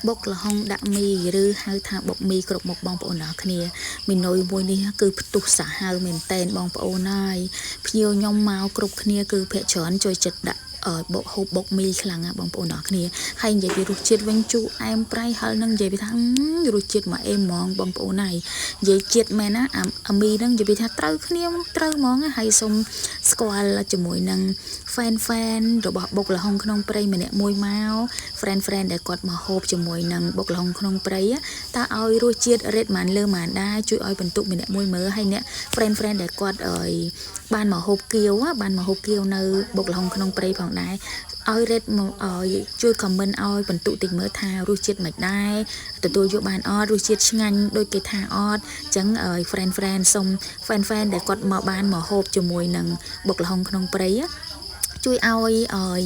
បុកល្ហុងដាក់មីឬហៅថាបុកមីគ្រប់មុខបងប្អូនអរគ្នាមីនុយមួយនេះគឺផ្ទុះសាហាវមែនតែនបងប្អូនហើយភ្ញៀវខ្ញុំមកគ្រប់គ្នាគឺភាគច្រើនចូលចិត្តដាក់អឺបុកហូបបុកមីខ្លាំងណាស់បងប្អូនអរគ្នាហើយនិយាយពីរសជាតិវិញជូរអែមប្រៃហឹរនឹងនិយាយពីថារសជាតិមកអេមហ្មងបងប្អូនហើយនិយាយជាតិមែនណាអាអាមីនឹងនិយាយពីថាត្រូវគ្នាត្រូវហ្មងហើយសុំស្គាល់ជាមួយនឹង fan fan របស់បុកល្ហុងក្នុងព្រៃម្នាក់មួយមក friend friend ដែលគាត់មកហូបជាមួយនឹងបុកល្ហុងក្នុងព្រៃតើឲ្យរសជាតិ rate ម៉ានលើម៉ានដែរជួយឲ្យបន្ទុកម្នាក់មួយមើលហើយអ្នក friend friend ដែលគាត់អើយបានមកហូបគៀវបានមកហូបគៀវនៅបុកល្ហុងក្នុងព្រៃផងដែរឲ្យ rate មកឲ្យជួយ comment ឲ្យបន្ទុកតិចមើលថារសជាតិមិនដែរទទួលយកបានអត់រសជាតិឆ្ងាញ់ដូចគេថាអត់អញ្ចឹងឲ្យ friend friend សុំ fan fan ដែលគាត់មកបានមកហូបជាមួយនឹងបុកល្ហុងក្នុងព្រៃជួយឲ្យឲ្យ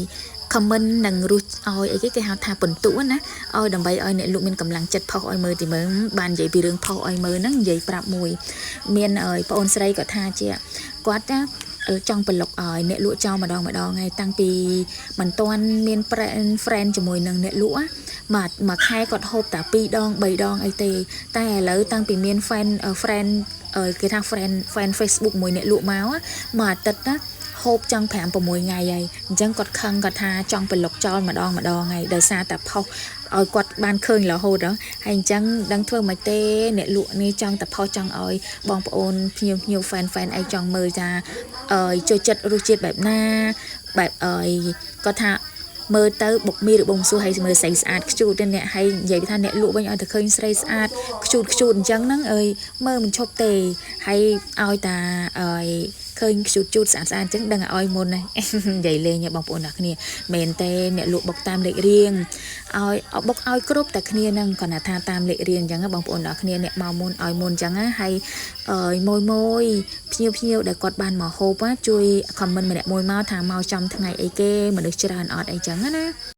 comment និងរសឲ្យអីគេគេហៅថាបន្ទុកណាឲ្យដើម្បីឲ្យអ្នកលក់មានកម្លាំងចិត្តផុសឲ្យមើលទីមើលបាននិយាយពីរឿងផុសឲ្យមើលហ្នឹងនិយាយប្រាប់មួយមានឲ្យប្អូនស្រីគាត់ថាជាគាត់ណាចង់ប្លុកឲ្យអ្នកលក់ចោលម្ដងម្ដងហើយតាំងពីមិនទាន់មាន friend friend ជាមួយនឹងអ្នកលក់មួយមួយខែគាត់ហូបតែ2ដង3ដងអីទេតែឥឡូវតាំងពីមាន fan friend គេថា friend fan Facebook មួយអ្នកលក់មកមួយអាទិត្យណាហូបចង់5 6ថ្ងៃហើយអញ្ចឹងគាត់ខឹងគាត់ថាចង់ប្លុកចោលម្ដងម្ដងហើយដោយសារតែផុសឲ្យគាត់បានឃើញរហូតហ៎ហើយអញ្ចឹងដឹងធ្វើមិនទេអ្នកលក់នេះចង់តែផុសចង់ឲ្យបងប្អូនភ្ញៀវភ្ញៀវ fan fan អីចង់មើលថាអឺចូលចិត្តរសជាតិបែបណាបែបអីគាត់ថាមើលទៅបុកមីឬបងសួរឲ្យមើលស្រីស្អាតខ្ជូតទេអ្នកហើយនិយាយថាអ្នកលក់វិញឲ្យតែឃើញស្រីស្អាតខ្ជូតខ្ជូតអញ្ចឹងហ្នឹងអើយមើលមិនឈប់ទេហើយឲ្យតាអើយឃើញខ្ជូតជូតស្អាតស្អាតអញ្ចឹងដឹងឲ្យមុនណានិយាយលេងបងប្អូនអ្នកគ្នាមែនទេអ្នកលក់បុកតាមលេខរៀងឲ្យបុកឲ្យគ្រប់តែគ្នានឹងគ្រាន់តែថាតាមលេខរៀងអញ្ចឹងបងប្អូនអ្នកគ្នាអ្នកមកមុនឲ្យមុនអញ្ចឹងណាហើយអើយមួយមួយភ្ញៀវភ្ញៀវដែលគាត់បានមកហូបជួយ comment ម្នាក់មួយមកថាមកចំថ្ងៃអីគេមនុស្សច្រើនអត់អីចឹងណា។